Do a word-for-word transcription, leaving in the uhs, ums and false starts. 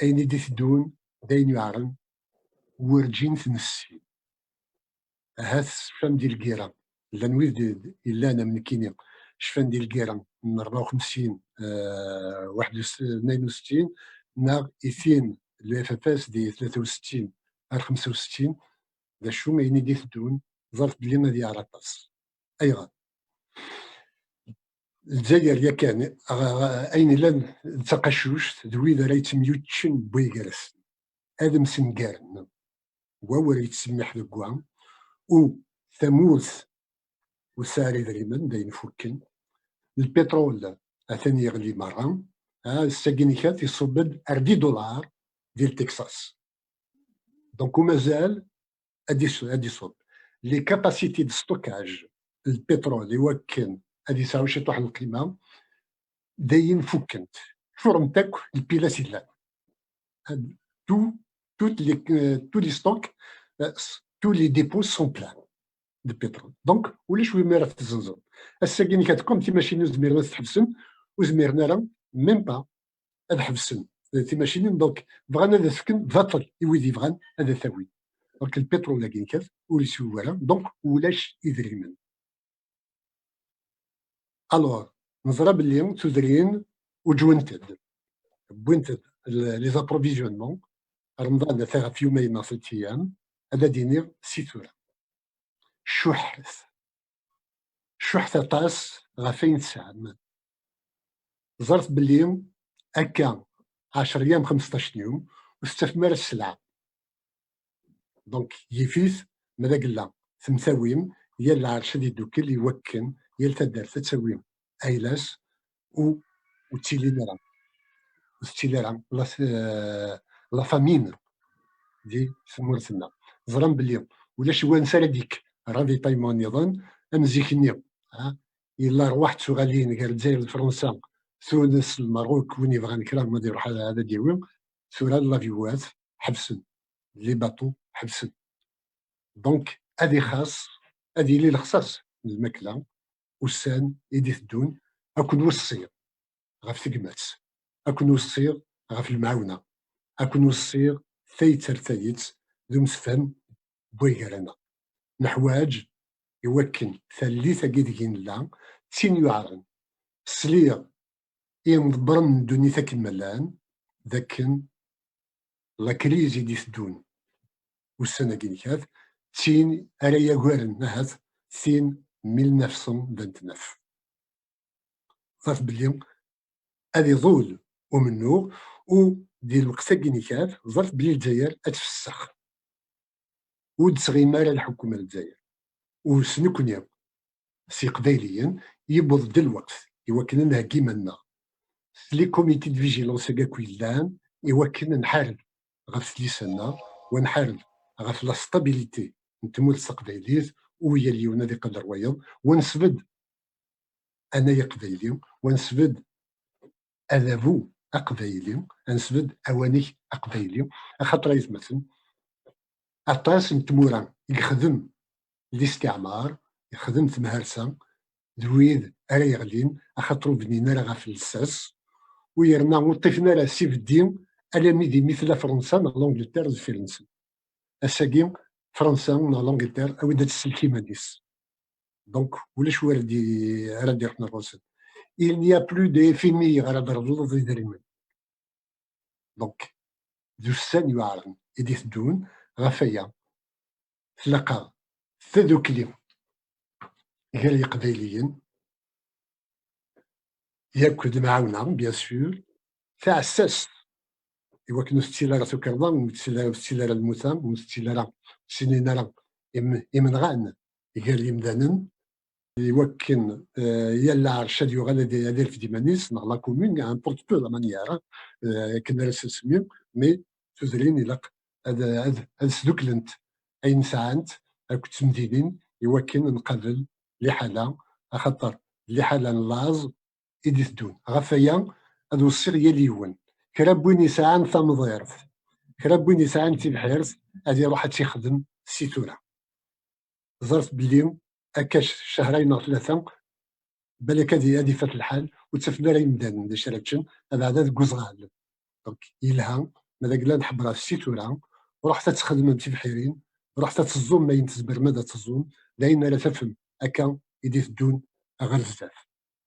ayen i d-iteddun d ayen yuɛren, werǧin t-nessin. Ahat tecfam di lgirra, llan wid d-, yellan am nekkini cfan di lgirra n rebɛa u xemsin, eh, waḥed u s-, tnayen u settin, neɣ i tin n le F F S di tlata u settin ar xemsa u settin, d acu ayen i d-iteddun, ẓret belli ad yeɛr aṭas. Ayɣer? Lezzayer yakan, ɣ-, ɣ-, ayen illan d taqacuct, d wid ara yettemyuččen wway gar-asen, ad msengaren, wa ur yettsemmiḥ deg wa, u tamurt ur tesɛi ara idrimen, d ayen fukken. Lpitrul atan yeɣli merra, ah, ssagin ikat iṣubb-d ar dix dollars di Texas. Donc, umazal ad is-, ad iṣubb. Les capacités de stockage, lpitrul, i wakken ad yesɛu ciṭuḥ n lqima, d ayen fukkent. Ččurent akk lpilas yellan. Tout, toutes les, euh, tous les stocks, euh, tous les dépôts sont pleins de pétrole. Donc, ulac wi mi ara tezzenzeḍ. Ass-agi nekk, comme timacinin ur zmiren ad t-ḥebsen, ur zmiren ara, même pas, ad ḥebsen timacinin. Donc, bɣan ad as-fken baṭel i wid yebɣan ad t-awin. Donc, lpitrul-agi nekk ur yeswi wara. Donc, ulac idrimen. Alors, neẓra belli tudrin uǧwent-d, wwint-d l-, les approvisionnements. Remḍan ata ɣef yumayen neɣ tlata ayyam, ad d-iniɣ si tura. Cuḥḥet. Cuḥḥet aṭas ɣef ayen tesɛam. Ẓret belli akka ɛecra ayyam, xemseṭṭac n yum, ur tettafem ara sselɛa. Donc, yif-it ma d agella temtawim, yal lɛerc ad iddukkel i wakken yal taddart ad tawi ayla-s, u ur ttilin ara, ur tettili ara la, euh, la famine di tmurt-nneɣ. Ẓran belli ulac wansa ara d-yekk ravitaillement nniḍen am zik-nni, ha? Yella rrwaḥ d tuɣalin gar Lezzayer d Fransa, Tunes, Lmerruk, win yebɣan kra ad iruḥ ad, ad d-yawi. Tura laviwat ḥebsen, les bateaux ḥebsen. Donc, ad ixaṣ, ad yili lexṣaṣ n lmakla ussan i d-iteddun, ad ken-weṣṣiɣ ɣef tegmat, ad ken-weṣṣiɣ ɣef lemɛawna, ad ken-weṣṣiɣ tayet ar tayet d umsefhem n way gar-aneɣ. Neḥwaǧ i wakken tallit-agi deg i nella d tin yuɛren. Sliɣ i imḍebbren n ddunit akken ma llan, d akken la crise i d-iteddun ussan-agi nekkat, d tin ara yagaren ahat tin mille neuf cent vingt-neuf. Ẓret belli ad iḍul umennuɣ, u di lweqt-agi nekkat, ẓret belli Lezzayer ad tfessex. Ur d-tesɣim ara lḥukuma n Lezzayer. U s nekkni, s Iqbayliyen, yewweḍ-d lweqt i wakken ad nheggi iman-nneɣ s les comités de vigilance-agi akk yellan, i wakken ad nḥareb ɣef tlisa-nneɣ, u ad nḥareb ɣef la stabilité n tmurt taqbaylit, u yal yiwen ad iqader wayeḍ, u ad nesbedd anay aqbayli, u ad nesbedd adabu aqbayli, ad nesbedd awanek aqbayli, axaṭer ay atmaten, aṭas n tmura i yexdem listiɛmar, yexdem temharsa, d wid ara yeɣlin, axaṭer ur bnin ara ɣef llsas, u yerna ur ṭṭifen ara s ibeddi alami d imi tella Fransa neɣ l'Angleterre deffir-nsen. Ass-agi, Fransa neɣ l'Angleterre, awi-d ad tsellek iman-is. Donc, ulac wi ara d-, ara d-iruḥen ɣur-sen. Il n'y a plus de F M I ara d-treḍleḍ idrimen. Donc, d ussan yuɛren i d-iteddun, ɣef waya, tlaq-aɣ tadukli gar Yiqbayliyen, yakk d lemɛawna, bien sûr, taɛessast, i wakken ur tettili ara tukerḍa, ur tettili ara, ur tettili ara lmuta, ur tettili ara, ur ttinin ara im-, imenɣan gar yimdanen, i wakken, euh, yal lɛerc ad yuɣal ad, ad irfed iman-is, neɣ la commune, n'importe peu la manière, euh, akken ara s-nsemmi, mais tudrin ilaq ad, ad, ad sduklent ayen sɛant akked temdinin i wakken nqabel liḥala, axaṭer liḥala n laẓ i d-iteddun. Ɣef waya, ad weṣṣiɣ yal yiwen, kra n win yesɛan tamḍirt, kra n win yesɛan tibḥirt, ad iruḥ ad tt-ixdem si tura. Ẓret belli akka c-, cehrayen neɣ tlata, balak ad i-, ad ifat lḥal, ur ttafen ara imdanen d acu ara ččen, abeɛda deg uzɣal. Donc, yelha ma d agla n Ḥebras si tura, ruḥet ad txedmem tibḥirin, ruḥet ad teẓẓum ayen tzemrem ad teẓẓum, d ayen ara tafem akka i d-iteddun ɣer zdat.